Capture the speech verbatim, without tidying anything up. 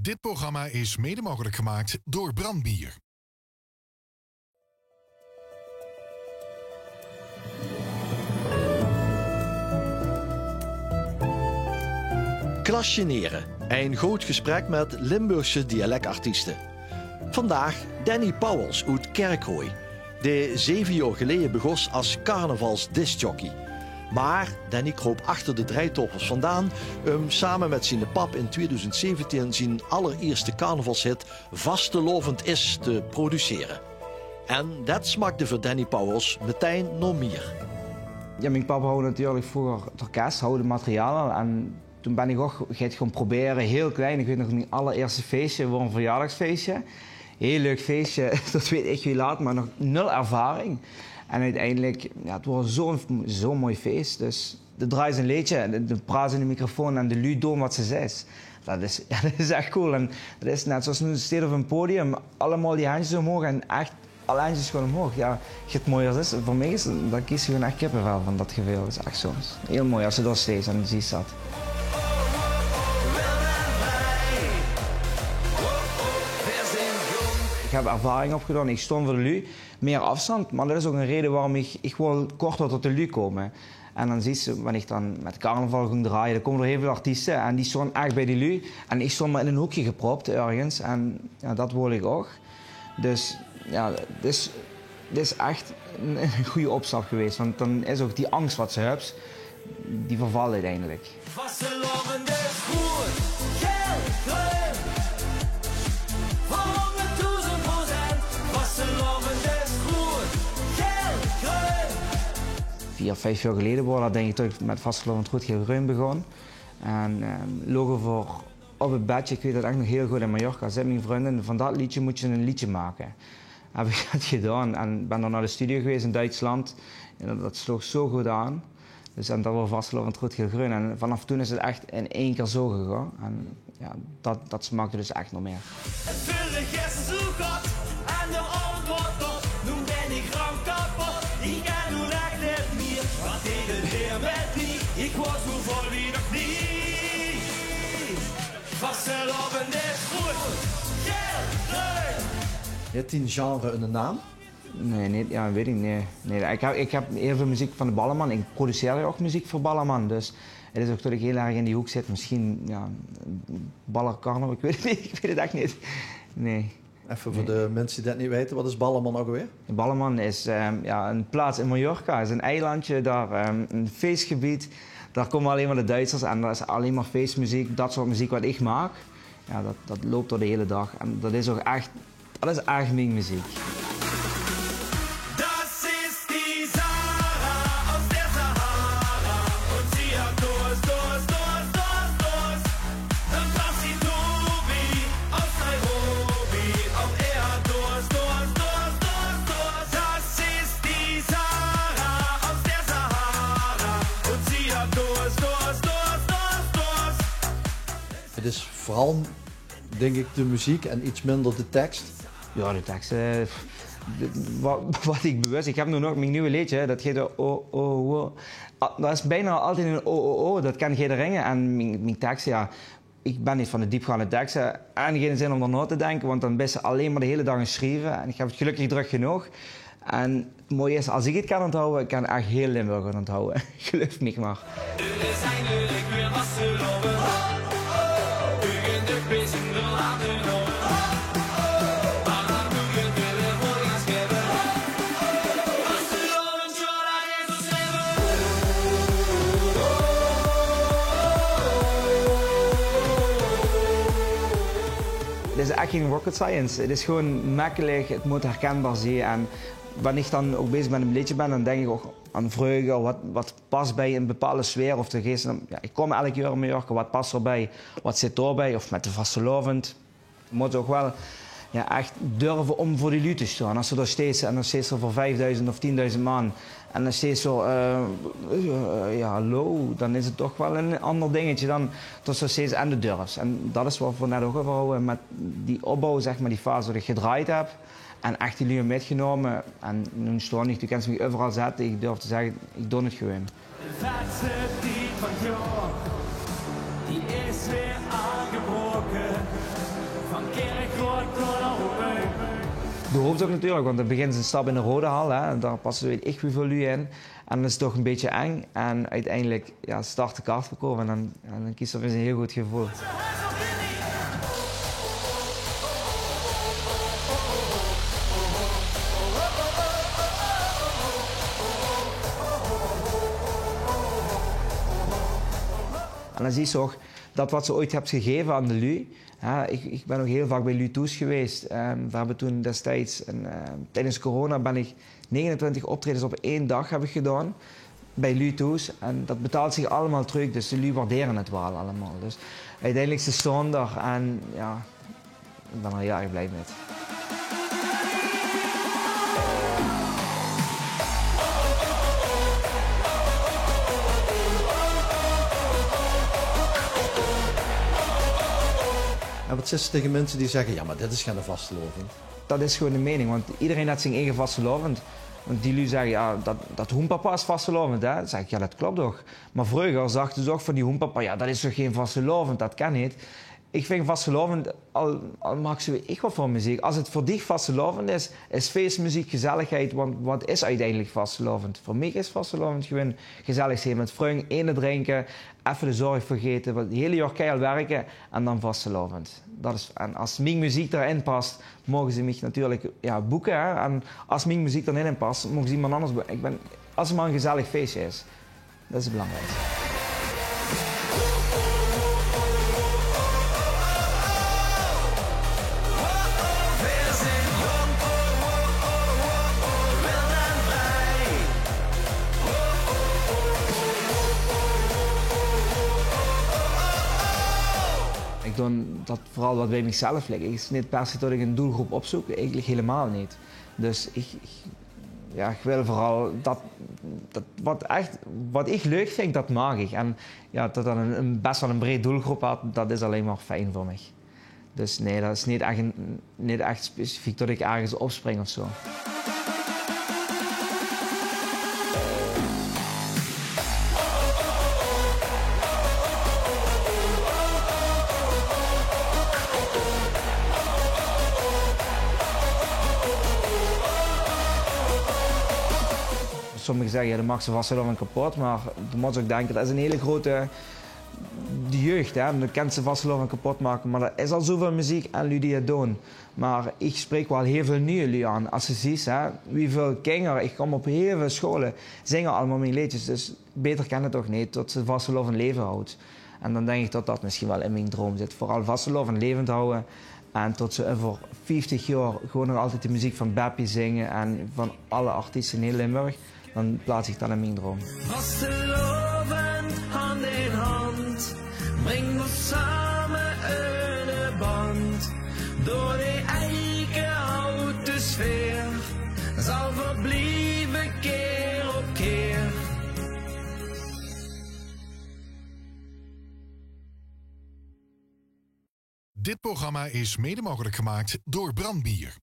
Dit programma is mede mogelijk gemaakt door Brandbier. Klasjenere, ein good gesprek mit Limburgse dialekartieste. Vandaag Danny Pauwels oet Kerkrooi, dae zeve jaor geleje begós as carnavalsdiscjockey. Maar Danny kroop achter de dreitoffels vandaan um same mit ziene pap in tweeduizend zeventien zien allerierste carnavalshit Vastelaovend is te producere. En det smakde veur Danny Pauwels metein nao mier. Ja, mien pap hou natuurlijk vroeger het orkest, hou de materiaal al. En toen ben ik ook het gaan proberen, heel klein. Ik weet nog, mijn allereerste feestje, voor een verjaardagsfeestje. Heel leuk feestje, dat weet ik heel laat, maar nog nul ervaring. En uiteindelijk, ja, het was zo'n zo'n mooi feest. Dus de draait een leedje, de, de praat in de microfoon en de luid doen wat ze zegt. Dat is, ja, dat is echt cool. En dat is net zoals nu steeds op een podium, allemaal die handjes omhoog en echt alle handjes gewoon omhoog. Ja, het mooie is, voor mij is, dan kies je gewoon echt kippenvel van dat gevoel. Dat is echt zo. Dat is heel mooi als je daar steeds aan ziet zat. Ik heb ervaring opgedaan, ik stond voor de lui, meer afstand. Maar dat is ook een reden waarom ik, ik wil korter tot de lui komen. En dan ziet ze, wanneer ik dan met carnaval ging draaien, dan komen er heel veel artiesten en die stonden echt bij die lui. En ik stond maar in een hoekje gepropt ergens. En ja, dat wil ik ook. Dus ja, dit is, dit is echt een, een goede opstap geweest. Want dan is ook die angst wat ze hebt, die vervalt uiteindelijk. Vastelaovend is groen, geel, groen. Voor honderdduizend procent. Vastelaovend is groen, geel, groen. Vier, vijf jaar geleden was dat, denk ik, toen ik met vastelaovend groen, geel, groen begon. En ehm logen voor op het bedje, ik weet dat echt nog heel goed, in Mallorca. Zei mijn vriendin: van dat liedje moet je een liedje maken. Heb ik dat gedaan en ben dan naar de studio geweest in Duitsland. En dat, dat sloeg zo goed aan. Dus en dat was vastelaovend groen, geel, groen. En vanaf toen is het echt in één keer zo gegaan. En ja, dat, dat smaakte dus echt nog meer. Het vullig is zo god en de antwoord op. Noe ben ik ram kapot, ik kan noe echt niet meer. Wat deed het weer met mij? Ik was hoe vol wie nog niet. Vastelaovend is groen, geel, groen. Heeft die genre een naam? Nee, nee, ja, weet ik niet. Nee, ik heb, ik heb heel veel muziek van de Ballerman. Ik produceer ook muziek voor Ballerman. Dus het is ook dat ik heel erg in die hoek zit. Misschien, ja, ballercarnaval, ik weet het niet. Ik weet het echt niet. Nee. Even voor de mensen die dat niet weten, wat is Ballerman ook alweer? Ballerman is ehm, ja, een plaats in Mallorca. Het is een eilandje, daar ehm, een feestgebied. Daar komen alleen maar de Duitsers en dat is alleen maar feestmuziek. Dat soort muziek wat ik maak. Ja, dat, dat loopt door de hele dag. En dat is ook echt, dat is echt mijn muziek. Das ist die Sarah aus der Sahara und sie hat Durst, Durst, Durst, Durst, Durst. Dann braucht sie Tobi aus Nairobi, auch er hat Durst, Durst, Durst, Durst, Durst. Das ist die Sarah aus der Sahara und sie hat Durst, Durst, Durst, Durst, Durst. Het is vooral, denk ik, de muziek en iets minder de tekst. Ja, de teksten. Wat, wat ik bewust, ik heb nu nog mijn nieuwe liedje, dat heet O O O. Dat is bijna altijd een O O O, dat kan iedereen. En mijn, mijn teksten, ja, ik ben niet van de diepgaande teksten en geen zin om er na te denken, want dan ben je alleen maar de hele dag aan het schrijven. En ik heb het gelukkig druk genoeg. En het mooie is, als ik het kan onthouden, kan echt heel Limburg het onthouden. Geloof me maar. Het is echt geen rocket science. Het is gewoon makkelijk, het moet herkenbaar zijn. En wanneer ik dan ook bezig met een liedje ben, dan denk ik ook aan vreugde, wat, wat past bij een bepaalde sfeer. Of de geest, ja, ik kom elk jaar in Mallorca, wat past erbij, wat zit doorbij, of met de vastelaovend. Je moet ook wel ja, echt durven om voor die lui te staan. Als ze daar steeds, en dan steeds er voor vijfduizend of tienduizend man, en dan steeds zo, eh, eh, ja, hallo, dan is het toch wel een ander dingetje dan tot ze steeds aan de durfs. En dat is wat we net ook over houden met die opbouw, zeg maar, die fase die ik gedraaid heb. En echt die lui metgenomen. En nu stond ik, je kan me overal zetten, ik durf te zeggen, ik doe het gewoon. De vetste tied van 't jaor, die is weer aangebroken. De hoofdzaak natuurlik, want dan begins se ein stap in de Rodehal, hè, en dao passe, weit ich wieväöl luuj in. En dan is 't toch ein bietje eng. En oeteindelik, jao, start de kaartverkoup en dan, en dan kriegs se opeens ein hiel good geveul. En dan zuus se ouch det waat se oeats höbs gegeve aan de luuj. Jao, ich, ich bön ouch hiel vaak bie luuj thoes gewaes. Ehm, veer höbbe toen destieds, ein, ehm, tiedes corona bön ich negenentwintig optraejes op ein daag höb ich gedaon bie luuj thoes. En det betaalt zich allemaol trök, dus de luuj waardere 't waal allemaol. Dus oeteindelik, ze staon dao en jao, ich bön d'r hiel erg blie mit. En waat zaes se taenge minse die zègke: "Jao, mer dit is geine vastelaovend"? Det is gewoon de meining, want ederein haet zien eige vastelaovend. Want die luuj zègke: "Jao, det, det hoenpapa is vastelaovend, hè?" Dan zègk ich: "Jao, det klop toch." Mer vreuger zagte ze ouch van die hoenpapa: "Jao, det is toch gein vastelaovend, det kan neet." Ich vinj vastelaovend, al, al maaks se weit ich waat veur meziek, es 't veur dich vastelaovend is, is feesmeziek, gezelligheid, want waat is oeteindelik vastelaovend? Veur mich is vastelaovend gewoon gezellig zeen mit vrunj, eine drinke, effe de zörg vergaete, waat 't hiele jaor keihel wirke en dan vastelaovend. Det is, en es mien meziek dao-in pas, moge ze mich natuurlik, jao, boeke, hè. En es mien meziek dao neet in pas, moge ze emes angers boeke. Ich bön, es 't mer ein gezellig feesje is. Det is 't belangriekste. Ich doon det veural waat bie mich zelf ligk. 't Is neet per se det ich ein doelgroep opzeuk, eigelik hielemaol neet. Dus ich, ich, jao, ich wil veural det, det waat ech, waat ich leuk vinj, det maak ich. En jao, det det ein, ein, bès waal ein breed doelgroep haet, det is allein mer fijn veur mich. Dus nae, det is neet ech ein, neet ech specifiek det ich örges op spring of zo. Sommige zègke: "Jao, dan maaks se vastelaovend kepot", mer dan mós se ouch dinke, det is ein hiel groete, de jeug, hè. Dan kins se vastelaovend kepot make, mer d'r is al zoväöl meziek en luuj die 't doon. Mer ich spreek waal hiel väöl nuuj luuj aan. Es se zuus, hè, wieväöl kinger, ich kóm op hiel väöl sjoole, zinge allemaol mien leedjes, dus baeter kin 't toch neet, det se vastelaovend laevend houws. En dan dink ich det det mesjien waal in mien droum zit. Veural vastelaovend laevend hawwe en det se euver vieftig jaor gewoon nog altied de meziek van Beppie zinge en van alle artieste in hiel Limburg. Dan plaats ich det in mien droum. Vastelaovend hand in hand, bring ós same in de band. Door die eike houte sfeer zal verblieve keer op keer. Dit programma is mede mogelijk gemaakt door Brandbier.